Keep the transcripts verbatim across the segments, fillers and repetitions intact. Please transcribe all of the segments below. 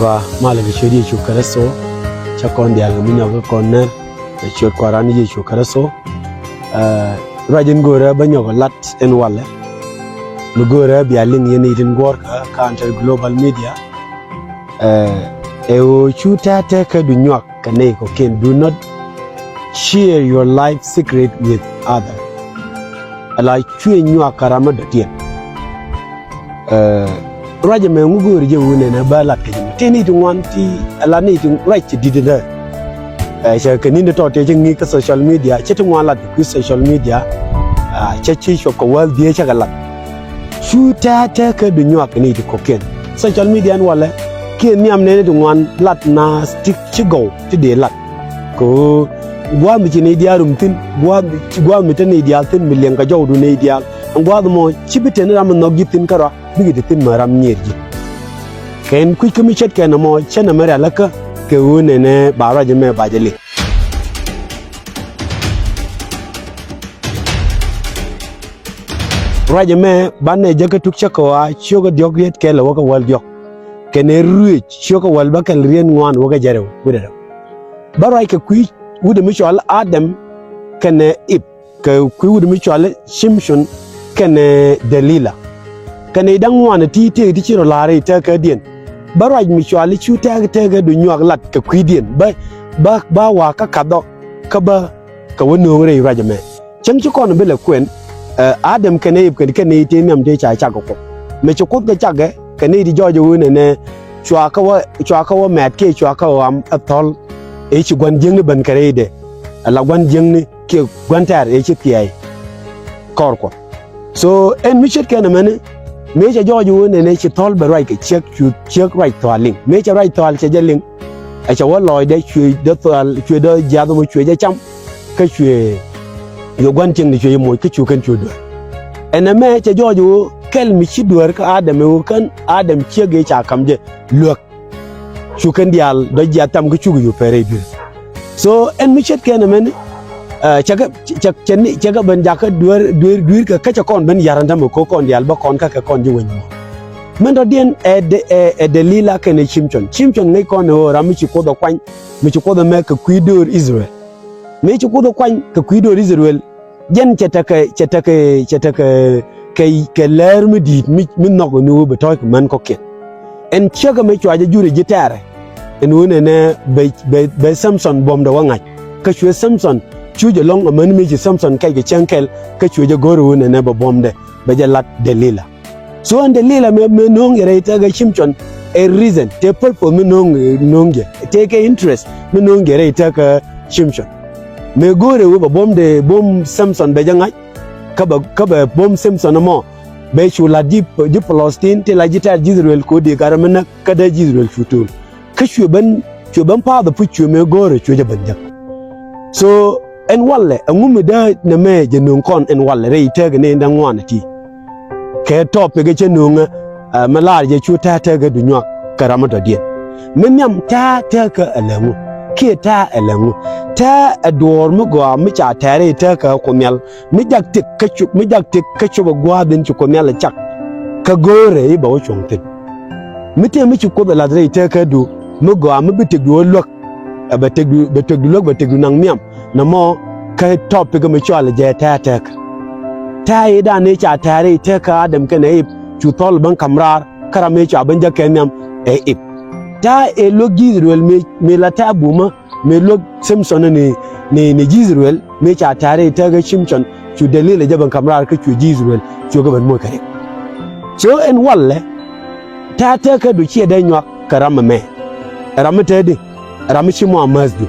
Gɔaa malɛ kɛ ciöt Yecu Kritho. Cä kɔn diaal kɛ mi nyɔk kɛ kɔn nɛr kɛ ciöt Kua̱ran Yecu Kritho. Ɛ, ruac in go̱o̱rä bä nyɔk lat in walɛ. Mi go̱o̱rä bia liŋ yɛn itin guɔ̱ɔ̱rkä kä Anter Global Media. Ɛ, ɛ ɣöö cu tɛ̈tɛ̈ kä du nyuak kɛ nɛy kɔ̱kiɛn. Do not share your life secret with other. Ala cuɛ nyuak kä ram mi dɔ̱diɛn. Ɛ, ruac ɛmɛ ŋu go̱o̱ri jɛ wun ɛn ɛ bä lat kɛ jɛ mɛ. Tëë ni ti ŋuan ti ala ni ti ruac ti di̱t ɛn ɛ. Ɛ, cɛ kɛ ni̱n ti tɔt tëë cɛ ŋi̱i̱c kä social media, cɛ ti ŋuan lat kɛ kui̱ social media. Ɛ, cɛ ci cuɔp kɛ wäl dhiee cɛ kɛ lat. Cu tɛ̈tɛ̈ kä du nyuak kɛ ni ti kɔ̱kiɛn. Social media ɛn walɛ kiɛ nhiam nɛn ti ŋuan lat na ti ci gɔw ti dee lat. Kɛ ɣöö gua̱a̱th mi ci nɛy diaal rum thi̱n, gua̱a̱th mi, gua̱a̱th mi te nɛy diaal thi̱n mi liɛŋ kɛ jɔwdu nɛy diaal. Ɛn gua̱a̱th mɔ ci bi te ni ram mi nhɔk ji̱ thi̱n kärɔa, bikɛ te thi̱n mi ram nyier ji̱. Kɛ ɛn kui̱c kä mi ce̱tkɛ nɔmɔ cä nɛmɛ rialikä kɛ ɣöö nɛnɛ ba ruac ɛmɛ ba jɛ liŋ. Ruac ɛmɛ banɛ jɛ kä Tuk Cäkä Ɣɔaa ciökä diɔ̱k riet kɛl ɛ wä kä wäl diɔ̱k. Kɛnɛ Ruëëc ciökä wäl bäkɛl riet ŋuan wä kä jiɛn rɛw wi̱cdɛ rɛw. Bä ruac kɛ kui̱ wut mi cɔal Adam kɛnɛ Ip, kɛ kui̱ wut mi cɔal Cimcon kɛnɛ Delila. Kɛnɛ i̱ da̱ŋ ŋuan ti tëëk ti ci rɔ la̱r i̱ tɛ̈kädiɛn. Bä ruac mi cɔal i̱ cu tɛ̈k tɛ̈kä du nyuak lat kɛ kui̱diɛn. Bä, bä, bä wa̱a̱ kä ka̱th ɔ kä bä kɛ wä nööŋ rɛy ruac ɛmɛ. Cäŋ ci kɔn bi lɛ kuɛn, ɛ, Adam kɛnɛ Ip kɛnɛ, kɛnɛ i̱ tëë nhiam tëë ca cak kɛ Kuoth. Mëë ci Kuoth kɛ cakɛ, kɛnɛ i̱ ti jɔɔc ɛ ɣöö nɛnɛ cua kä wä, cua kä wä mɛt kiɛ cua kä wä ɣam ɛ thɔ̱l. I̱ ci gua̱n jiäkni ben kɛ rɛydɛ. Ala gua̱n jiäkni kiɛ gua̱n tɛ̈r i̱ ci thia̱a̱c kɔr Kuɔth. So, ɛn mi ce̱tkɛ nɛmɛni, mëë cɛ jɔɔc ɣöö nɛnɛ ci thɔ̱l bɛ ruac kɛ ciek, cu ciek ruac thua̱a̱ liŋ. Mëë cɛ ruac thua̱a̱l cɛ jɛ liŋ. Ɛ cɛ wä lɔɔcdɛ cuɛ dee thua̱a̱l, cuɛ dee jiath mɔ cuɛ jɛ cam. Kä cuɛ yɛ gua̱n cieŋni cuɛ jɛ moc kä cu kɛn cu duer. Ɛn ɛmɛ cɛ jɔɔc ɣöö kɛl mi ci duer kä Adam ɛ ɣöö kän Adam ciek ëë ca ka̱m jɛ luäk. Cu kɛn diaal dɔ̱ jiath cam kä cukɛ yop pɛr rɛy duer. So, ɛn mi ce̱tkɛ nɛmɛni, ɛ, cɛ kɛ, cɛ, cɛ ni, cɛ kɛ ben jakä duer, duer, duer kɛ kä cɛ kɔn ben ya̱r ɛn tämɛ ko̱ kɔn diaal bä kɔn kä kɛ kɔn ji̱ weny mɔ. Min dɔ̱diɛn ɛ De-, ɛ, ɛ Delila kɛnɛ Cimcon. Cimcon ŋäc kɔn ɛ ɣöö ram mi ci Kuoth ɛ kuany, mi ci Kuoth ɛ mɛk kɛ kui̱ döör Israel. Mi ci Kuoth ɛ kuany kɛ kui̱ döör Israel. Jɛn cɛ tekɛ, cɛ tekɛ, cɛ tekɛ kɛ, kɛ lɛr mi di̱i̱t mi, mi nhɔk ɛn ɣöö bɛ tɔ̱ɔ̱c kɛ män kɔ̱kiɛn. Ɛn ciek ɛmɛ cua jɛ jur ɛ ji̱ tɛ̈rɛ. Ɛn ɣöö nɛnɛ bɛ, bɛ, bɛ Samson buɔ̱mdɛ wä ŋa̱c. Kä cuɛ Samson cu jɛ lɔ̱ŋ amäni mi ci Samson kɛc kɛ cäŋ kɛl. Kä cuɛ jɛ go̱r ɛ ɣöö nɛnɛ bɛ buɔ̱mdɛ bɛ jɛ lat Delila. So ɛn Delila mëë, mëë nööŋ yɛ rɛy tɛ̈kä Cimcon ɛ reason, tëë purpose mi nööŋ, nööŋ jɛ, tëë kɛ interest mi nööŋ jɛ rɛy tɛ̈kä Cimcon. Mëë go̱o̱rɛ ɣöö bɛ buɔ̱mdɛ, buɔ̱m Samson bɛ jɛ ŋa̱c, kä bɛ, kä bɛ buɔ̱m Samson ɛmɔ bɛ cu la̱t ji̱, ji̱ Palestine ti la ji̱ tɛ̈r ji̱ Israel kɛ ɣöö dee gat ɛ mi näk kä dee ji̱ Israel cu to̱o̱l. Kä cuɛ ben, cuɛ ben pa̱a̱th ɛ puc cuɛ mëë go̱o̱rɛ cuɛ jɛ ben jek. So ɛn walɛ ɛŋu mi dee nɛmɛ jɛ nööŋ kɔn ɛn walɛ rɛy tɛ̈kä ni ɛn da̱ŋ ŋuan ɛ ti. Kɛ topic ɛ cɛ nööŋä, ɛ, mi laar jɛ cu tɛ̈tɛ̈kä du nyuak kɛ ram mi dɔ̱diɛn. Mi nhiam tɛ̈tɛ̈kä ɛ lɛ ŋu kiɛ tɛ̈ ɛ lɛ ŋu. Tɛ̈ ɛ duɔ̱ɔ̱r mi gɔaa mi ca tɛ̈r rɛy tɛ̈kä Kuoth Nhial. Mi jak tëk kä cop, mi jak tëk kä cop ɛ gua̱a̱th in ci Kuoth Nhial ɛ cak. Kä go̱o̱rɛ i̱ bɛ wä cuɔ̱ŋ thi̱n. Mi tëë mi ci Kuoth ɛ la̱th rɛy tɛ̈kädu mi gɔaa mi bi tëkdu wä luäk. Ɛ bɛ tëkdu, bɛ tëkdu luäk, bɛ tëkdu naŋ nhiam. Nɔmɔ kä topic mi cɔal jɛ tɛ̈tɛ̈kä. Tɛ̈ i̱ dan i̱ ca tɛ̈r i̱ tɛ̈kä Adam kɛnɛ Ip cu thɔl ben ka̱m raar kä ram i̱ ca ben jäk kɛ nhiam ɛ Ip. Tɛ̈ i̱ luäk ji̱ Israel mi, mi la tɛ̈ bumä. Mëë luäk Samson ni, ni, ni ji̱ Israel, mëë ca tɛ̈r i̱ tɛ̈kä Cimcon, cu Delila jɛ ben ka̱m raar kä cu ji̱ Israel, cuɛ ben moc kɛ rik. So ɛn walɛ, tɛ̈tɛ̈kädu ciɛ dee nyuak kɛ ram ɛmɛ. Ram mi te di, ram mi ci mɔ a määthdu.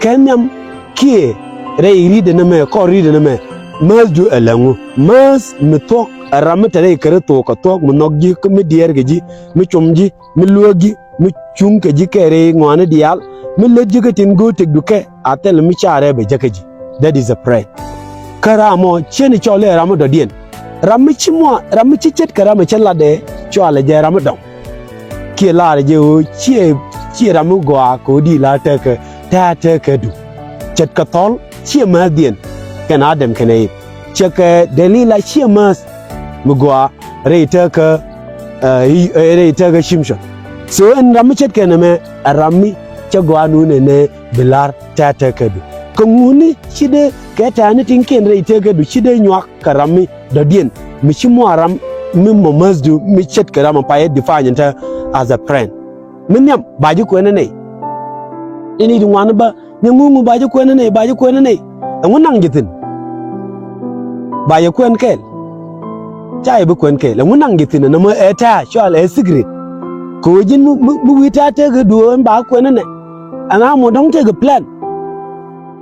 Kɛ nhiam kiɛ rɛy ri̱t ɛn ɛmɛ, kɔr ri̱t ɛn ɛmɛ, määthdu ɛ lɛ ŋu. Määth mi thuɔ̱k ɛ ram mi te rɛy Kritho kɛ thuɔ̱k mi nhɔk ji̱, kä mi diɛɛr kɛ ji̱, mi com ji̱, mi luäk ji̱, mi cuŋ kɛ ji̱ kɛ rɛy ŋɔaani diaal, mi lät ji̱ kä tin go̱o̱r tëkdu kɛ a thil mi carɛ bɛ jäkä ji̱. That is a pray. Kä ram ɔ cieni cɔl i̱ ram mi dɔ̱diɛn. Ram mi ci mɔ, ram mi ci ce̱tkɛ ram mi cä latdɛ cɔalɛ jɛ ram mi dɔ̱ŋ. Kiɛ laarɛ jɛ ɣöö ciɛ, ciɛ ram mi gɔaa kɛ ɣöö di la tɛ̈kä, tɛ̈ tɛ̈kädu. Ce̱tkɛ thɔl ciɛ määthdiɛn kɛn Adam kɛnɛ Ip. Cɛ kɛ Delila ciɛ määth mi gɔaa rɛy tɛ̈kä, ɛ, rɛy tɛ̈kä Cimcon. So ɛn ram mi ce̱tkɛ nɛmɛ ɛ ram mi cä gɔaa nunɛ nɛ bi la̱r tɛ̈t tekädu. Kɛ ŋuni ci dee kɛ tɛ̈ni tin kiɛn rɛy tekädu ci dee nyuak kɛ ram mi dɔ̱diɛn mi ci muɔ ram mi mɔ mäthdu mi ce̱tkɛ ram mi payɛ define in te as a friend. Mi nhiam ba ji̱ kuɛn ɛ nɛy. Ini ti ŋuan bä ni ŋuŋu ba ji̱ kuɛn ɛ nɛy, ba ji̱ kuɛn ɛ nɛy. Ɛŋu naŋ ji̱ thi̱n? Ba yɛ kuɛn kɛɛl. Ca yɛ bi kuɛn kɛɛl. Ɛŋu naŋ ji̱ thi̱n? Ɛn ɛmɔ ɛ tɛ̈ cual ɛ secret. Kɛ ɣöö ji̱n mi, mi, mi wi̱i̱ tɛ̈t tekädu ɛn ba kuɛn ɛ nɛ. Ɛŋa mɔ dɔ̱ŋ tekɛ plan.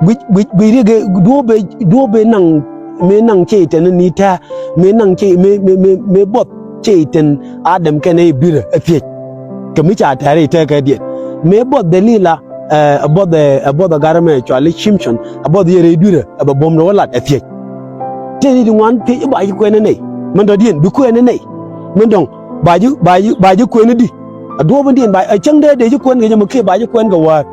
Guic, guic, guic riɛk ɛ duɔ̱ɔ̱p ɛ, duɔ̱ɔ̱p ɛ naŋ, mëë naŋ cɛ itɛn ni tɛ̈, mëë naŋ cɛ, mëë, mëë, mëë, mëë buɔth cɛ itɛn Adam kɛnɛ Ip dui̱rä ɛ thiec. Kɛ mi ca tɛ̈ri tekädiɛn. Mëë buɔth Delila, ɛ, ɛ buɔth ɛ, ɛ buɔth ɛ garɛ mɛ cuali Cimcɔn, ɛ buɔth yɛ rɛy dui̱rä, ɛ bɛ buɔ̱m rɛ wä lat ɛ thiec. Tëë ni ti ŋuan thiec i̱ ba ji̱ kuɛn ɛ nɛy. Min dɔ̱diɛn bi kuɛn ɛ nɛy. Min dɔ̱ŋ ba ji̱, ba ji̱, ba ji̱ kuɛn i̱di. Ɛ duɔ̱ɔ̱p in diɛn ba, ɛ cäŋ dee dee ji̱ kuɛn kɛ jɛ mɔ kiɛ ba ji̱ kuɛn kɛ wäär.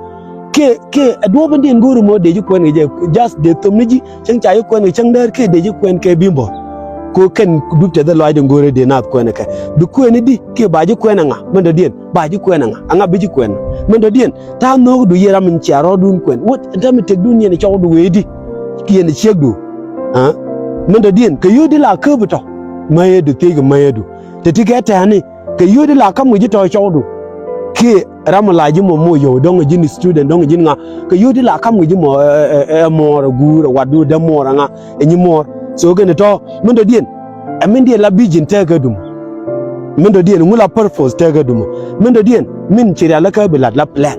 Kiɛ, kiɛ ɛ duɔ̱ɔ̱p in diɛn go̱o̱ri mɔ dee ji̱ kuɛn kɛ jɛ, just dee thom ni ji̱, cäŋ ca ji̱ kuɛn kɛ cäŋ dee kiɛ dee ji̱ kuɛn kɛ bi̱i̱ bɔ̱r. Ko kɛn dup tɛth ɛ lɔaacdɛ go̱o̱ri dee naath kuɛn kɛ. Bi kuɛn i̱di, kiɛ ba ji̱ kuɛn ɛŋa, min dɔ̱diɛn, ba ji̱ kuɛn ɛŋa, ɛŋa bi ji̱ kuɛn. Min dɔ̱diɛn, ta̱a̱ nhökdu yɛ ram in cia rɔɔdun kuɛn. Wä, ɛn täämɛ tëkdun yɛn cɔwdu wee i̱di, kiɛ yɛn ciekdu. Aa? Min dɔ̱diɛn, kɛ yio̱o̱di la käp tɔ̱. Mäyädu, thiec kɛ mäyädu. Te ti kɛ tɛ̈ni, kɛ yio̱o̱di la ka̱m kɛ ji̱ tɔ̱ cɔwdu. Kiɛ ram mi la ji̱ mɔ moc yio̱w, dɔ̱ŋ ji̱n student, dɔ̱ŋ ji̱n ŋa. Kɛ yio̱o̱di la ka̱m kɛ ji̱ mɔ, ɛ, ɛ, ɛ, muɔɔr, ɛ guur, ɛ watdu, dee muɔɔr, ɛ ŋa, ɛ nyi muɔɔr. So kɛn tɔ̱, min dɔ̱diɛn, ɛ min diɛn la vision tekädu mɔ. Min dɔ̱diɛn, ŋu la purpose tekädu mɔ. Min dɔ̱diɛn, min ci rialikä bi lat la plan.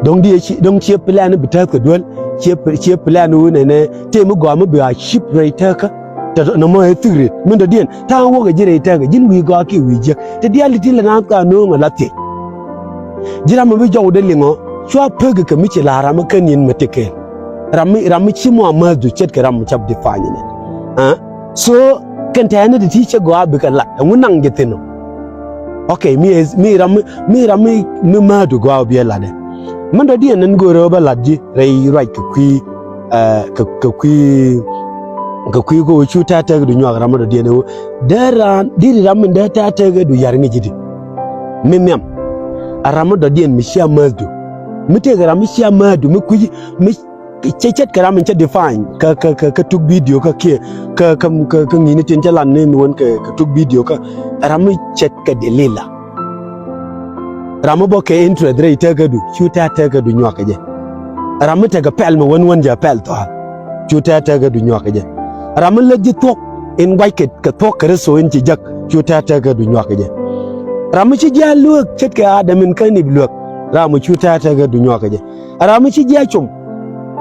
Dɔ̱ŋ diɛ ci, dɔ̱ŋ ciɛ plan bi tääth kɛ duel, ciɛ, ciɛ plan wun ɛnɛ, tëë mi gɔaa mi bi a cip rɛy tekä. Tɛ nɔmɔ ɛ thik rit. Min dɔ̱diɛn, ta̱a̱ wäkɛ ji̱ rɛy tekä, ji̱n wi̱i̱ gɔaa kiɛ wi̱i̱ jiäk. Tɛ diaal ti ti lɛ naath ka no̱o̱ŋ ɛ la thiec. Ji̱ ram mi bi jɔwdɛ liŋɔ, cua pek kɛ mi ci la ram mi kän yɛn mɛ ti kɛɛl. Ram mi, ram mi ci mɔ a mäthdu ce̱tkɛ ram mi cap define nɛ. Aa? So, kɛn tɛ̈ni ti ti cɛ gɔaa bikɛ lat, ɛŋu naŋ ji̱ thi̱n ɔ? Ok, mi, mi ram mi, mi ram mi, mi mäthdu gɔaa biɛ latdɛ. Min dɔ̱diɛn ɛn go̱o̱rɛ ɣöö bä lat ji̱ rɛy ruac kɛ kui̱, ɛ, kɛ, kɛ kui̱, kɛ kui̱ kɛ ɣöö cu tɛ̈t tekädu nyuak ram mi dɔ̱diɛn ɛ ɣöö dee raan, deri ram min dee tɛ̈t tekädu ya̱r ŋi̱c i̱di. Mi nhiam. A ram mi dɔ̱diɛn mi cia mäthdu. Mi tëëkɛ ram mi cia mäthdu, mi kui̱, mi cɛ ce̱tkɛ ram in cä define kä, kä, kä, kä tuk video kä kiɛ kä, kä, kä, kä ŋi̱ni tin cä lat ni mi wän kɛ, kä tuk video kä ram mi ce̱tkɛ Delila. Ram mi bä kɛ interest rɛy tekädu, cu tɛ̈t tekädu nyuak kɛ jɛ. Ram mi tekɛ pɛl mi wän wän jɛ pɛl thua̱a̱l, cu tɛ̈t tekädu nyuak kɛ jɛ. Ram mi lät ji̱ thuɔ̱k in gua̱ckɛ kɛ thuɔ̱k Kritho in ci jäk, cu tɛ̈t tekädu nyuak kɛ jɛ. Ram mi ci jiaal luäk ce̱tkɛ Adam in kän Ip luäk, ram mi cu tɛ̈t tekädu nyuak kɛ jɛ. Ram mi ci jiaal com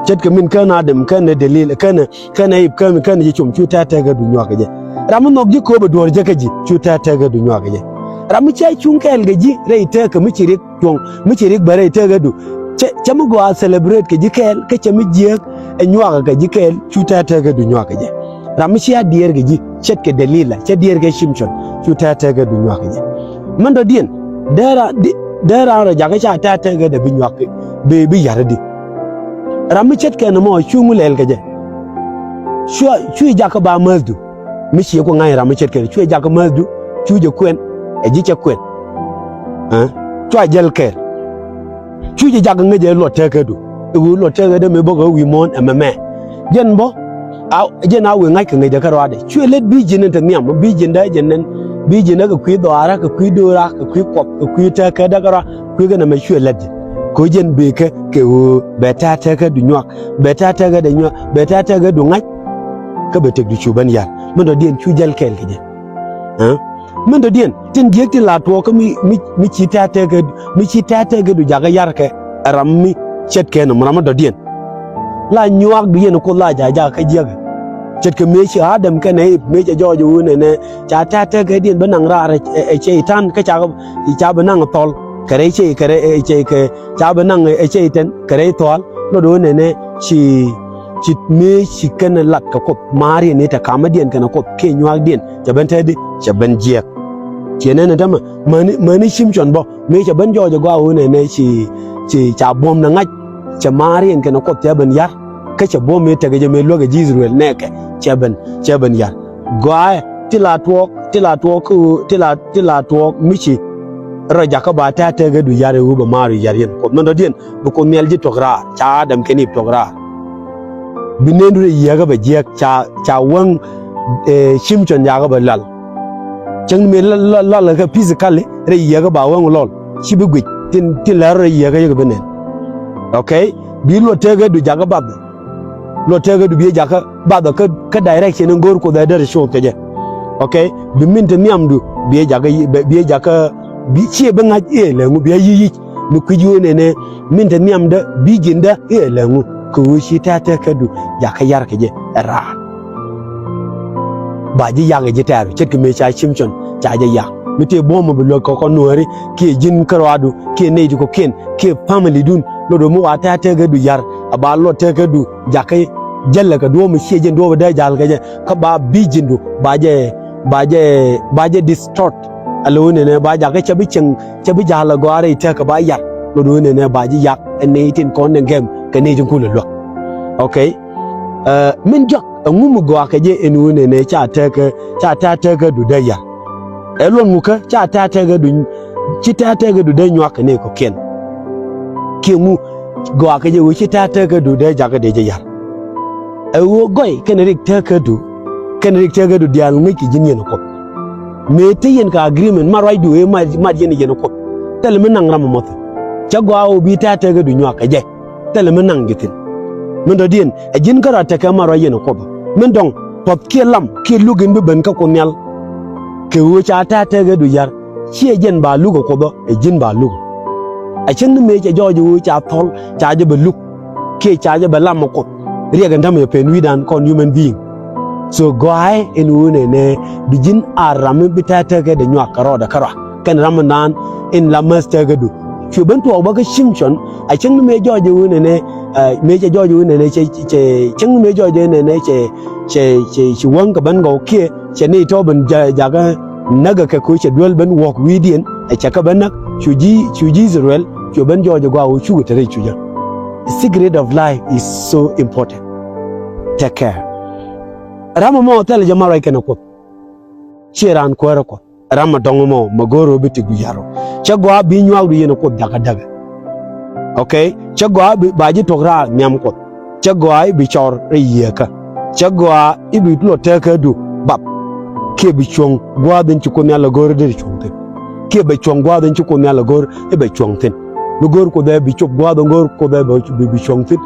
ce̱tkɛ min kän Adam, kän Delila, kän, kän Ip, kän, kän ji̱ com, cu tɛ̈t tekädu nyuak kɛ jɛ. Ram mi nhɔk ji̱ kööbä duɔ̱ɔ̱r jɛ kä ji̱, cu tɛ̈t tekädu nyuak kɛ jɛ. Ram mi cia cuŋ kɛɛl kɛ ji̱ rɛy tekä mi ci riɛk tuɔ̱ŋ, mi ci riɛk bä rɛy tekädu. Cɛ, cɛ mi gɔaa celebrate kɛ ji̱ kɛɛl, kä cɛ mi jiääk ɛ nyuak kɛ ji̱ kɛɛl, cu tɛ̈t tekädu nyuak kɛ jɛ. Ram mi cia diɛɛr kɛ ji̱ ce̱tkɛ Delila, cɛ diɛɛr kɛ Cimcɔn, cu tɛ̈t tekädu nyuak kɛ jɛ. Min dɔ̱diɛn, dee raan, dee, dee raan rɔ jakä ca tɛ̈t tekädɛ bi nyuak, bi, bi ya̱r i̱di. Ram mi ce̱tkɛ nɔmɔ, cu ŋu lɛl kɛ jɛ. Cu, cu jakä ba mäthdu. Mi ciɛ ku ŋa̱c ram mi ce̱tkɛ, cu jakä mäthdu, cu jɛ kuɛn, ɛ ji̱ cɛ kuɛn. Ɛ? Cua jäl kɛɛl. Cu jɛ jakä ŋäcɛ luɔt tekädu. I̱ ɣöö luɔt tekädɛ mëë bä kɛ wi̱i̱ muɔ̱ɔ̱n ɛmɛ mɛ. Jɛn bä, a, jɛn a wëë ŋa̱c kɛ ŋäcdɛ kärɔaadɛ. Cuɛ lät vision in te nhiam, vision dee jɛn nɛn. Vision dee kɛ kui̱ dhɔaarä, kɛ kui̱ dööra, kɛ kui̱ kuɔth, kɛ kui̱ tekädɛ kärɔa. Kui̱ kɛn ɛmɛ cuɛ lät jɛ. Kɛ ɣöö jɛn bëë kɛ, kɛ ɣöö bɛ tɛ̈t tekädu nyuak. Bɛ tɛ̈t tekädɛ nyuak. Bɛ tɛ̈t tekädu ŋa̱c. Kä bɛ tëkdu cu ben ya̱r. Min dɔ̱diɛn cu jäl kɛɛl kɛ jɛ. Ɛ? Min dɔ̱diɛn, tin jiäk tin la tuɔɔk kä mi, mi, mi ci tɛ̈t tekä, mi ci tɛ̈t tekädu jakä ya̱rkɛ, ɛ ram mi ce̱tkɛ nɔmɔ, ram mi dɔ̱diɛn. La nyuaakdu yɛn Kuoth la jakä jakä kä jiäk. Ce̱tkɛ mëë ci Adam kɛnɛ Ip, mëë cɛ jɔɔc ɛ ɣöö nɛnɛ, ca tɛ̈t tekädiɛn bä naŋ raar ɛ, ɛ, ɛ Cɛy-tan, kä ca, ca bä naŋ thɔl, kɛ rɛy cɛy, kɛ rɛy, ɛ, cɛy, kɛ, ca bä naŋ ɛ Cɛy-tan, kɛ rɛy thɔal, luɔt ɣöö nɛnɛ, ci, ci mëë ci kɛn lat kɛ Kuoth, ma̱a̱riɛn ni te kamädiɛn kɛnɛ Kuoth, kiɛ nyuaakdiɛn, cɛ ben tɛ̈tdi, cɛ ben jiɛk. Ciɛ nɛn ɛ tämɛ, mäni, mäni Cimcɔn bä, mëë cɛ ben jɔɔc ɛ gɔaa ɣöö nɛnɛ ci, ci ca buɔ̱mdɛ ŋa̱c, cɛ ma̱a̱riɛn kɛnɛ Kuoth cɛ ben ya̱r, kä cɛ buɔ̱m mëë tekɛ jɛ mëë luäk ɛ ji̱ Ithɛrɛl nɛɛkɛ, cɛ ben, cɛ ben ya̱r. Gɔaaɛ, ti la tuɔɔk, ti la tuɔɔk kä ɣöö, ti la, ti la tuɔɔk mi ci, Rɔ jakä ba tɛ̈t tëkädu yar ɛ ɣöö bɛ maar ɣöö yar yɛn Kuoth. Min dɔ̱diɛn bi Kuoth Nhial ji̱ tuɔ̱k raar, ca Adam kɛnɛ tuɔ̱k raar. Bi nëëndu rɛy yieekä bɛ jiääk, ca, ca wäŋ, eh, Cimcɔn jakä bɛ lal. Cäŋ ni mëë lal, lal, lal kɛ physically rɛy yieekä ba wäŋ lɔl. Ci bi guic tin, tin lɛr rɛy yieekä yek bi nɛn. Okay? Bi luɔt tëkädu jakä bath. Luɔt tëkädu bi jɛ jakä bath kä, kä direction in go̱o̱r Kuoth ɛ deri cuɔth kɛ jɛ. Okay? Bi min te nhiamdu bi jɛ jakä, bi jɛ jakä, bi ciɛ bi ŋa̱c i̱ ɛ lɛ ŋu bi a yic yic. Mi kui̱c ɣöö nɛnɛ min te nhiamdä bi ji̱ndä i̱ ɛ lɛ ŋu kɛ ɣöö ci tɛ̈t tëkädu jakä yar kɛ jɛ ɛ raar. Ba ji̱ yak ɛ ji̱ tɛ̈ru ce̱tkɛ mëë ca Cimcɔn ca jɛ yak. Mi tëë buɔ̱m mi bi luäk kɛ kɔn nuääri kiɛ ji̱n kärɔadu kiɛ nɛy ti kɔ̱kiɛn kiɛ family dun. Luɔt ɣöö mi wa tɛ̈t tëkädu yar, a ba luɔt tëkädu jakä jälɛ kɛ duɔ̱ɔ̱p mi ciɛ jɛn duɔ̱ɔ̱p dee jal kɛ jɛ, kä ba vision du ba jɛ, ba jɛ, ba jɛ distort. A lo̱ nɛnɛ ba jakä cɛ bi cieŋ, cɛ bi jal a gɔaa rɛy tëkä ba yar. Luɔt ɣöö nɛnɛ ba ji̱ yak ɛ nɛy tin kɔn ni gɛm kɛ nɛy tin kulɛ luäk. Okay? Eh, min jɔak ɛŋu mi gɔaa kɛ jɛ ɛn ɣöö nɛnɛ ca tëkä, ca tɛ̈t tëkädu dee yar? Ɛ luɔt ŋu kä ca tɛ̈t tëkädu, ci tɛ̈t tëkädu dee nyuak kɛ nɛy kɔ̱kiɛn? Kiɛ ŋu gɔaa kɛ jɛ ɣöö ci tɛ̈t tëkädu dee jakä dee jɛ yar? Ɛ ɣöö gɔy kɛnɛ rik tëkädu, kɛnɛ rik tëkädu diaal ŋäc kɛ ji̱n yɛn Kuoth. Mëë te yɛn kɛ agreement, mat ruacdu ëë mat, mat yɛn yɛn Kuoth. Thilɛ mi naŋ ram ɛmɔ thi̱n. Cɛ gɔaa ɣöö bi tɛ̈t tëkädu nyuak kɛ jɛ. Thilɛ mi naŋ ji̱ thi̱n. Min dɔ̱diɛn ɛ ji̱n kärɔa tekɛ mat ruac yɛn Kuoth. Min dɔ̱ŋ puɔ̱th kiɛ lam kiɛ luk in bi ben kä Kuoth Nhial. Kɛ ɣöö ca tɛ̈t tëkädu yar, ciɛ jɛn ba luk ɛ Kuoth ɔ, ɛ ji̱n ba luk. A cäŋ ni mëë cɛ jɔɔc ɣöö ca thɔl ca jɛ bɛ luk, kiɛ ca jɛ bɛ lam ɛ Kuoth. Riɛk ɛn täämɛ jɛ pën wi̱i̱dan kɔn human being. So gɔaaɛ ɛn ɣöö nɛnɛ bi ji̱n a ram mi bi tɛ̈t tëkädɛ nyuak kɛ rɔɔdɛ kärɔa kɛnɛ ram mi naan in la mäth tëkädu. Cuɛ ben tuɔɔk bä kä Cimcɔn, a cäŋ ni mëë jɔɔc ɛ ɣöö nɛnɛ, eh, mëë cɛ jɔɔc ɛ ɣöö nɛnɛ cɛ, cɛ, cäŋ ni mëë jɔɔc ɛ nɛnɛ cɛ, cɛ, cɛ, cɛ wäŋ kɛ ben gɔw kiɛ cɛ nɛy tɔ̱ ben ja-, jakä näk ɛ kɛ kɛ ɣöö cɛ duel ben wuɔ̱k wi̱i̱diɛn, ɛ cɛ kɛ ben näk, cu ji̱, cu ji̱ Israel, cuɛ ben jɔɔc ɛ gɔaa ɣöö cukɛ te rɛy cucä. The secret of life is so important. Take care. Ram ɛmɔ thilɛ jɛ mat ruac kɛnɛ Kuoth. Ciɛ raan kuäärä Kuɔth. Ram mi dɔ̱ŋ mɔ, mi go̱o̱r ɣöö bi tëkdu yar ɔ. Cɛ gɔaa bi nyuakdu yɛn Kuoth jakä däkɛ. Okay? Cɛ gɔaa bi, ba ji̱ tuɔ̱k raar nhiam Kuɔth. Cɛ gɔaa i̱ bi cɔr rɛy yieekä. Cɛ gɔaa i̱ bi luɔt tëkädu bath. Kiɛ bi cuɔ̱ŋ gua̱a̱th in ci Kuoth Nhial ɛ go̱o̱r i̱ deri cuɔ̱ŋ thi̱n. Kiɛ bɛ cuɔ̱ŋ gua̱a̱th in ci Kuoth Nhial ɛ go̱o̱r i̱ bɛ cuɔ̱ŋ thi̱n. Mi go̱o̱r Kuoth ɛ bi cop gua̱a̱th in go̱o̱r Kuoth ɛ bɛ, bi, bi cuɔ̱ŋ thi̱n.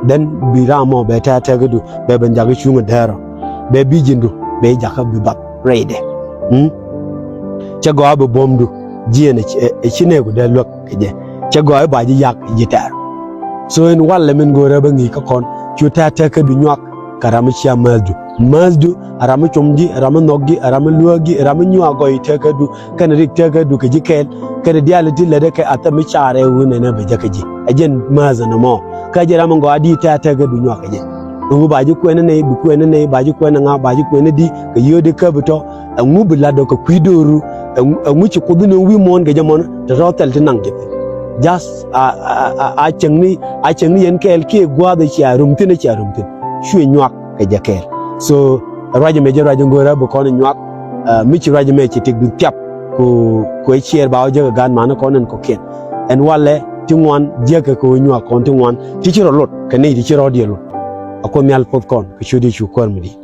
Then bi ram mɔ bɛ tɛ̈t tëkädu bɛ ben jakä cuŋ ɛ däär ɔ. Bɛ vision du bɛ jakä bi bath rɛydɛ. Mm? Cɛ gɔaa bi buɔ̱mdu jiɛn ɛ ci, ɛ ci nɛɛku dee luäk kɛ jɛ. Cɛ gɔaa i̱ ba ji̱ yak ji̱ tɛ̈r. So ɛn walɛ min go̱o̱rä bä ŋi̱i̱c kä kɔn, cu tɛ̈t tëkädu nyuak kɛ ram mi cia määthdu. Määthdu a ram mi com ji̱, a ram mi nhɔk ji̱, a ram mi luääk ji̱, a ram mi nyuak gɔy tëkädu, kɛnɛ rik tëkädu kɛ ji̱ kɛɛl, kɛnɛ diaal ti lätdɛ kɛ athɛm mi caarɛ ɣöö nɛnɛ bɛ jäkä ji̱. Ɛ jɛn määth ɛn ɛmɔ. Kä jɛ ram mi gɔaa di tɛ̈t tëkädu nyuak kɛ jɛ. Ɛŋu ba ji̱ kuɛn ɛ nɛy, bi kuɛn ɛ nɛy, ba ji̱ kuɛn ɛ ŋa, ba ji̱ kuɛn ɛ di, kɛ yio̱o̱di käp tɔ. Ɛŋu bi la̱t ɔ kɛ kui̱ dööru, ɛŋu, ɛŋu ci Kuoth ni wi̱i̱ muɔ̱ɔ̱n kɛ jɛ mɔnä, te tɔ̱ thil ti naŋ jɛ thi̱n. Just a, a, a, a cäŋ ni, a cäŋ ni yɛn kɛɛl kiɛ gua̱a̱th ɛ cia rum thi̱n, ɛ cia rum thi̱n. Cuɛ nyuak kɛ jɛ kɛɛl. So, ruac ɛmɛ jɛ ruac in go̱o̱rä bi kɔn in nyuak, ɛ, mi ci ruac ɛmɛ ci tëkdu thiap, ku, ku ɛ ciɛɛr ba wä jek ɛ gaat manä kɔn in kɔ̱kiɛn. Ɛn walɛ ti ŋuan jiäkɛ kɛ wä nyuak kɔn ti ŋuan, ti ci rɔ lot, kɛ nɛy ti ci rɔ̱diɛn lot. A Kuoth Nhial puɔth kɔn, kɛ ciötdi cu kuäär mi di̱i̱t.